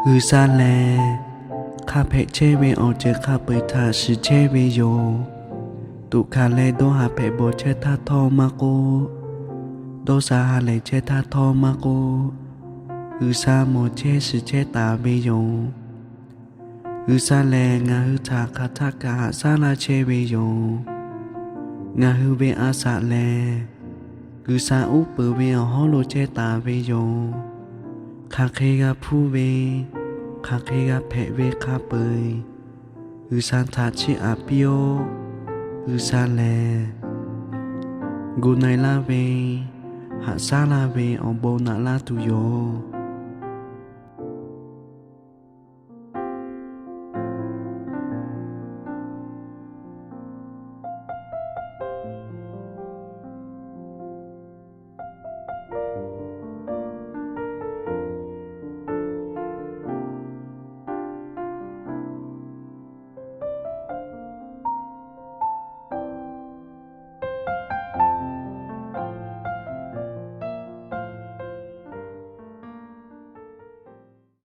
G'uiˬsha lehˬ, hk'a hpehꞈ chehˇ ve awˬ ceuˬ hk'a peu-eˬ htaꞈ shiˍ chehˇ ve yoˬ. Tuꞈ hkanˍ leh dawˇ haˍ hpehꞈ bawˬ chehˇ htaˇ htawˇ maˇ k'oˆ, dawˇ sha ha lehˬ chehˇ htaˇ htawˇ maˇ k'oˆ, G'uiˬsha mawˬ chehˇ shiˍ chehˇ taˍ ve yoˬ. G'uiˬsha lehˬ, ngaˬ hui htaꞈ hk'aˬ htaˆ kaꞈ haꞈ shaˉ laˇ chehˇ ve yoˬ. Ngaˬ hui ve a shaꞈ lehˬ, G'uiˬsha uˉ peunˍ ve awˬ hawˉ lo chehˇ taˍ ve yoˬ. Hk'aˬ hk'e g'a hpuˇ ve, hk'aˬ hk'e g'a hpehꞈ ve hk'a peu-eˬ, G'uiˬsha htaꞈ chiˇ aꞈ piˇ-oˆ. G'uiˬsha lehˬ, gu na-e laˇ ve, haꞈ shaˉ laˇ ve awˬ bon naꞈ laˇ tuˬ yoˬ.